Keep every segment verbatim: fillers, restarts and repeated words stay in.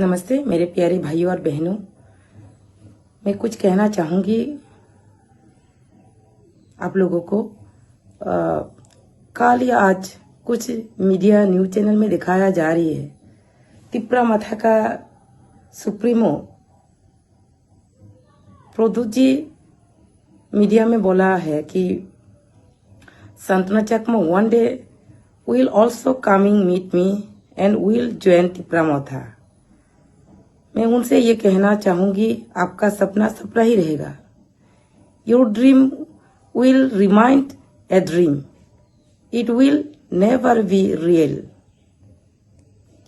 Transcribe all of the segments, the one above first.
नमस्ते मेरे प्यारे भाइयों और बहनों, मैं कुछ कहना चाहूँगी आप लोगों को। अ, कल या आज कुछ मीडिया न्यूज़ चैनल में दिखाया जा रही है, तिपरा मथा का सुप्रीमो प्रद्युत जी मीडिया में बोला है कि Santana Chakma one day will also coming meet me and will join Tipra Motha। मैं उनसे ये कहना चाहूँगी, आपका सपना सपना ही रहेगा। Your dream will remain a dream, it will never be real।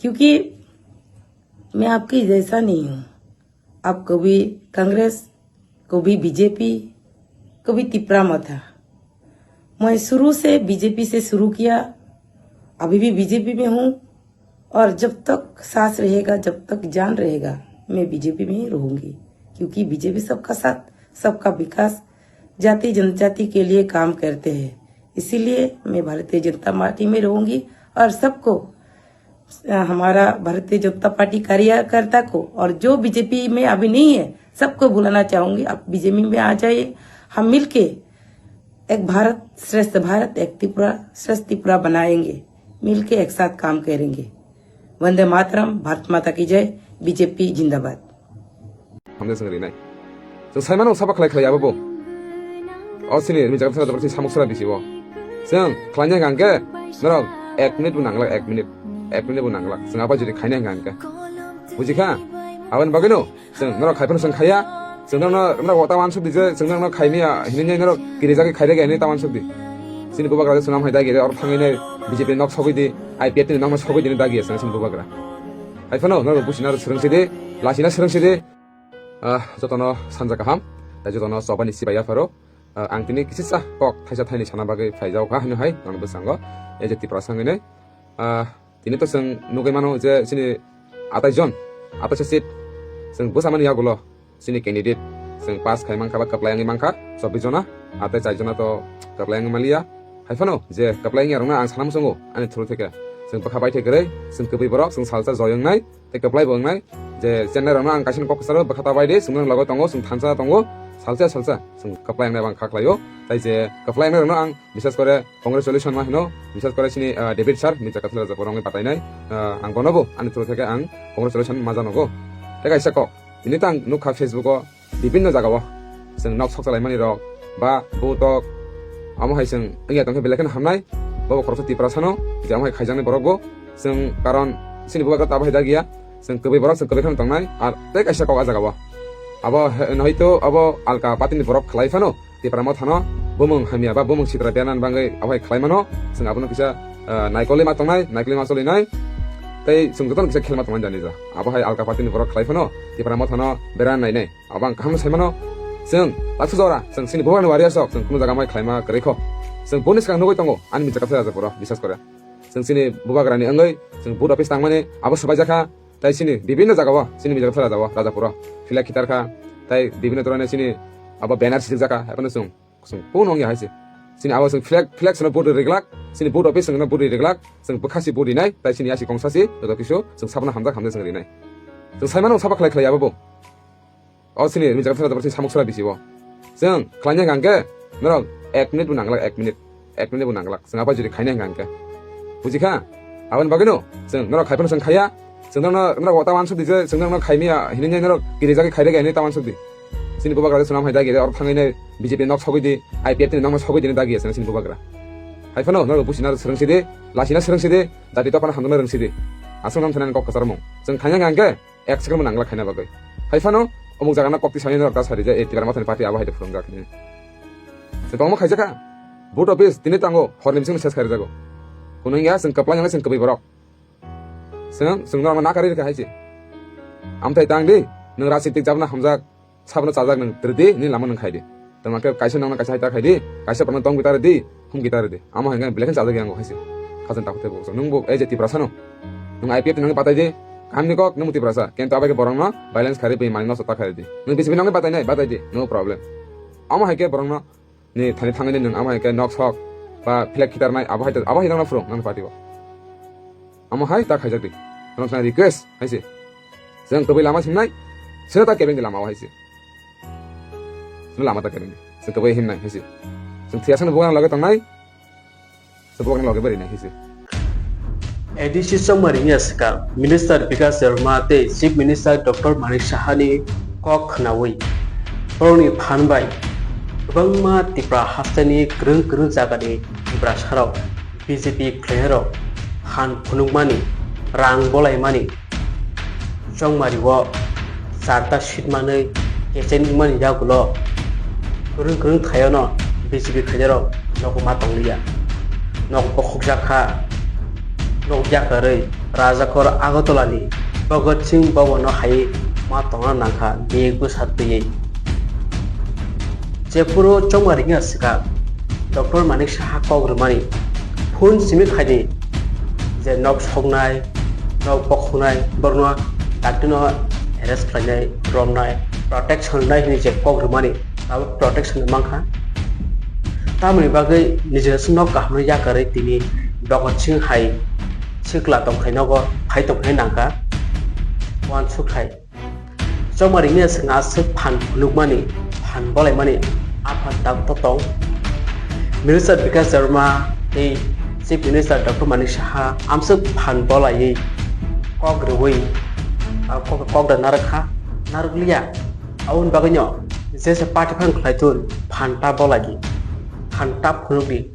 क्योंकि मैं आपकी जैसा नहीं हूँ। आप कभी कांग्रेस, कभी बीजेपी, कभी तिपरा मथा। मैं शुरू से बीजेपी से शुरू किया, अभी भी बीजेपी में हूँ और जब तक सांस रहेगा, जब तक जान रहेगा, मैं बीजेपी में ही रहूँगी, क्योंकि बीजेपी सबका साथ, सबका विकास, जाति जनजाति के लिए काम करते हैं। इसीलिए मैं भारतीय जनता पार्टी में रहूँगी और सबको, अ, हमारा भारतीय जनता पार्टी कार्यकर्ता को और जो बीजेपी में अभी नहीं है, सबको बुलाना चाहूँगी, आप बीजेपी में आ जाइए। हम मिलके एक भारत श्रेष्ठ भारत, एक त्रिपुरा श्रेष्ठ त्रिपुरा बनाएंगे, मिलके एक साथ काम करेंगे। वंदे मातरम, भारत माता की जय, बीजेपी जिंदाबाद। Hamjak chwng rinai. Chwng saimano sabo khlai khlai abo bo. O sini rimi jaga thara jaga samuk sara bisi bo. Chwng khlaina hwnkha hwnkhe norok ek minute bo nanglak, ek minute. Ek minute bo nanglak. Chwng abo jodi khaina hwnkha hwnkhe. Buji kha? Aboni bagwino chwng norok khai phano chwng khaiya. Chwng norokno, norok ta wansuk di je, chwng norokno khaimaya hinwi norok kiri jagwi khairega hinwi ta wansuk di. Chini bubagra je swnam hai dagi oro thangwi nai B J P nok sogwi di, I P F T ni nokno sogwi di hinwi dagi ya chwng chini bubagra. Hai phano norok buchina swrwng si di, lachina swrwng si di. Ah, jotono sanja kaham, tei jotono chobani sibai yapharo. Ah, ang tini kisisa kok thaisa thaini sana bagwi phaijao kha hwnwi hai norok bwskango A J Tiprasa wngwi nai. Ah, tini to chwng nugwi mano je chini atai jon, atai seat chwng bwsamani yagulo chini candidate chwng pass khai mankha ba kwplai wngwi mankha chobbish jona, atai char jona to kwplai wngwi manliya. Hai phano je kwplai wngya rokno ang sana muchungo ani through theke chwng bwkha bai thai kwrwi, chwng kwbwi borok, chwng salsa joi wngnai. Tei kwplai bo wngnai je chennai rokno ang kaisa kok kwcharo bwkha ta bai di, chwng logo tongo, chwng thansa tongo, salsa salsa chwng kwplai wngnai bo ang kha khlaio. Tai je kwplai wngnai rokno ang bisas kore congratulation ma hino, bisas kore chini, ah, David sir ni jaga thila jaga rokni batai nai, ah, ang bono bo ani through theke ang congratulation ma janogo. Tei kaisa kok tini tang nukha Facebook o, bibinno jagao chwng nok sok chalaimani rok ba butok, amo hai chwng wngya tongkhe belai kheno hamnai. Bobo khoroksa Tiprasano je amo hai khaijaknai borok bo chwng, karon chini bubagra tabuk hai dagiya, chwng kwbwi borok chwng kwbwi kheno tongnai. Ar tei kaisa kok a jagao abo he-, hoito abo alka party ni borok khlai phano Tipra Mothano bumung hamya ba bumung sitra berna bagwi abo hai khlai mano. Chwng abono kisa, ah, naikolwi ma tongnai, naikolwi ma cholinai. Tei chwng jotono kisa khelma tongnai jani ja. Abo hai alka party ni borok khlai phano Tipra Mothano berna nainai. Abo ang kaham sai mano. Chwng taksa jora chwng chini bubagrani warriors rok chwng kunu jaga mai khlaima kwrwi kho. Chwng boni swkang nugwi tongo ani micha kaisa raja poro, bisas kore. Chwng chini bubagrani wngwi chwng vote office tangmani abo swbaijak kha. Tai chini bibinno jagao chini micha kaisa raja o, raja poro flag khitar kha. Tai bibinno dhoroner chini abo banner sijak kha, haikhe chwng Chwng pono wngya hai se. Chini abo chwng flag, flag sono vote rijak, chini vote office sono vote rijak, chwng bwkha si vote rinai, tai chini yasi kongsa si, joto kisu chwng sabno hamjak hamjak chwng rinai. Chwng sai mano sabo khlai khlai abo bo. O chini rimi jaga thara jaga chini samuk sara bisi bo. Chwng khlaina hwnkha hwnkhe norok ek minute bo nanglak, ek minute. Ek minute bo nanglak. Chwng abo jodi khaina hwnkha hwnkhe. Buji kha? Aboni bagwino chwng norok khai phano chwng khaiya. Chwng norokno, norok ta wansuk di je, chwng norokno khaimaya hinwi norok kiri jagwi khairega hinwi ta wansuk di. Chini bubagra je swnam hai dagi oro thangwi nai B J P nok sogwi di, I P F T ni nokno sogwi di hinwi dagi ya chini bubagra. Hai phano norok buchina swrwng si di, lachina swrwng si di, jati dophano hamjakna rwng si di. Aswk nam thani kok kwchar mung. Chwng khaina hwnkha hwnkhe ek second bo nanglak khaina bagwi. Hai phano omuk jaga no kok tisani norok ta sari je, "Eh, Tipra Mothani party abo hai de phwrwngjak," hinwi. Chwng tongma khaijak kha. Vote office tini tango, horni bising ses khairijago. Kuno wngya chwng kwplai nangnai chwng kwbwi borok. Chwng, chwng norokno nakarwi rwkha hai se. Amthai tang di, nwng rajnitik jabna hamjak, sabno chajak nwng twrwi di, nini lama nwng khai di. Tongma khe kaisa nokno kaisa hai ta khai di, kaisa borokno dom gita rw di, hum gita rw di. Amo hai khe belai kheno chajak yang hai se. Khajang takhuk tei bo. Nwng bo A J Tiprasa no. Nwng I P F T nangni batai di, kaham ni kok nwng Tiprasa. Kento abai khe borokno violence khai rw di, mani nosto ta khai rw di. Nwng B J P nangni batai nai, batai di, no problem. Amo hai khe borokno ni thani thangwi nwng amo hai khe nok sok ba flag khitarnai abo hai, abo hai rokno phwrwng nang party o. Amo hai ta khaijak di. Norok chwng request hai se. Jeng kwbwi lama simnai, sino ta kebeng di lama o hai se. Sino lama ta kebeng di. Sino kwbwi himnai hai se. Sino thiyasano bugang lage tangnai. Sino bugang lage beri nai hai se. A D C Chongmari ni aswka Minister Bikash Debbarma tei Chief Minister Doctor Manik Saha ni kok khnawi borokni phan bai kwbangma Tipra hasteni kwrwng kwrwng jagani Tiprasarok B J P khlairok phan phunukmani, rang bolaimani, Chongmari o charta seat manwi kechen wngmani yagulo kwrwng kwrwng thaiono B J P khaijarok nogo ma tongliya. Nok bokhokjak kha, nok yakarwi Rajakor Agartala ni Bhagat Singh Bhavan o hai ma tongna nangkha biyek bwsa twiwi. Jephuru Chongmari wngya swkang, Doctor Manik Saha kok rwmani phone simi khaidi je nok soknai, nok bokhoknai, borokno dakti no arrest khlainai, romnai, protection rwnai hwnwi je kok rwmani, abo protection rwmang kha. Tamoni bagwi nijino se nok kaham no yakarwi tini Bhagat Singh hai sikla tongthai nogo phai tongthai nangkha, uansuk hai. Chongmari wngya swkang aswk phan phunukmani, phan bolaimani aphar tabuk tong. Minister Bikash Debbarma tei Chief Minister Doctor Manik Saha amswk phan bolaiwi kok rwui, ah, kok, kok da narwk kha, narwk liya. Aboni bagwino jesa party phan khlai thun, phan ta bolai di, phan ta phunuk di.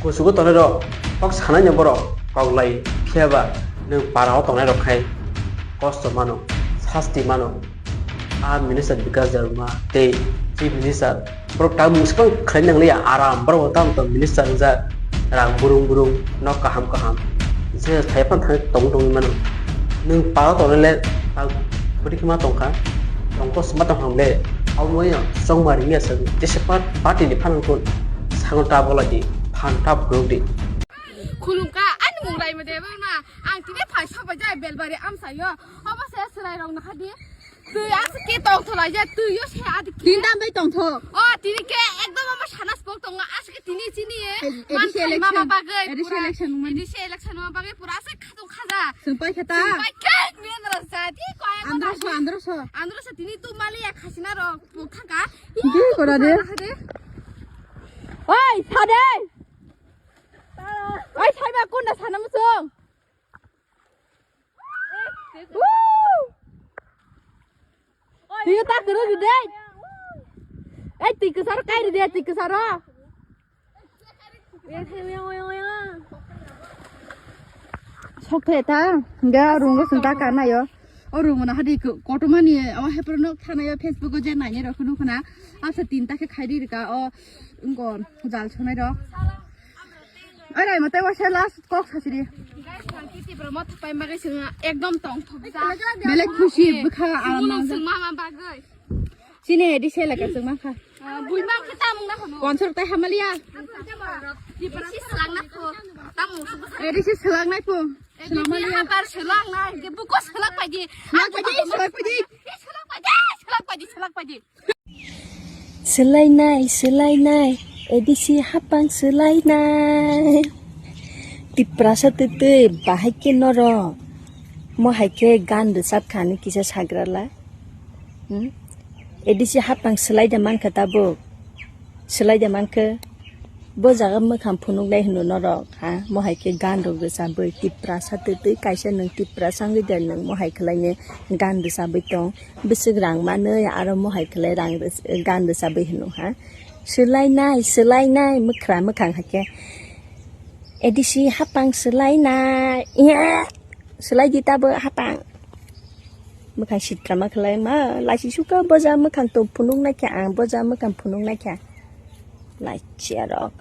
Kuchugo tongnai rok kok sanai no borok kok lai, phiya ba nwng para o tongnai rok khai kosto mano, sasti mano. A minister Bikash Debbarma tei chief minister borok ta mung swkang khlai nang liya, aram borok bo tamo tamo minister wngjak, rang burung burung, nok kaham kaham, je thai phano thangwi tong tongwi mano. Nwng para o tongnai le ta bwrwi khe ma tong kha, tong kosto ma tong kha le, abo no Chongmari wngya swkang jesa party ni phan wng thun, sango ta bolai di, phan ta phunuk di. Khulumkha, ani mung Raima Debbarma. Ang tini phai sobai jai Belbari amsaio. Obo se swrai rok naha di. Twi aswk khe tongtho lai jai, twi yo se adi khe. Tin dam bai tongtho. O, tini khe ekdom omo sana spok tongo. Aswk khe tini chini ye. A D C man khai mama election, bagwi A D C pura, election mani. A D C election mama bagwi pura aswk khatung khaja. Sungpai khata. Sungpai khe mendra jadi koi. Andro so, andro so. Andro so tini tu mali ya khasina rok mukha ka. Di kora de. Oi, sade. Ai, sai ba kunda sana musung. Woo! Tiyo ta kuru di dai. Ai, ti kesar kai di dai, ti kesar. Sok the ta, ga rungo sung ta kana yo. O rungo na hadi kotomani, o hepro nok thana yo Facebook o je nai ni rok nukna. Asa tin ta khe khai di ka o. Wngkha jal sonai rok. Oi, rai, mate waisa last kok sasiri. Guys, ang kiti bro mo thapai ma guys, ekdom tong thok ja. Belai khushi bwkha. Sumulung sung mama bagwi. Sini edi se laka sung ma kha. Ah, bui ma khe tamung na khono. Sponsor tai hamalia. Edi si selang na kho. Tamung sung. Edi si selang nai pho. Edi si habar selang na, ge buko selak paji. Selak paji, selak paji. Selak paji, selak paji, selak paji. Swlainai, swlainai, A D C hapang swlainai. Tiprasa twtwi bahai khe norok. Mo hai khe gan rwchap kha hinwi kisa sagrala. Hmm? A D C hapang swlai da mankha tabuk. Swlai da mankha. Bo jaga mwkhang phunuknai hwno norok, ha? Mo hai khe gan rok rwchabwi Tiprasa twtwi kaisa nwng Tiprasa wngwi da nwng mo hai khlainai gan rwchabwi tong. Bwswk rang manwi aro mohai khlai rang rw-, gan rwchabwi hwno ha. Swlainai, swlainai, mwkhra mwkhang hakhe. A D C hapang swlainai. Iya. Swlai di tabo hapang. Mwkhang sitra ma khlai ma, lachi suka boja mwkhang to phunuk naikha ang, boja mwkhang phunuk naikha. Lachi arok.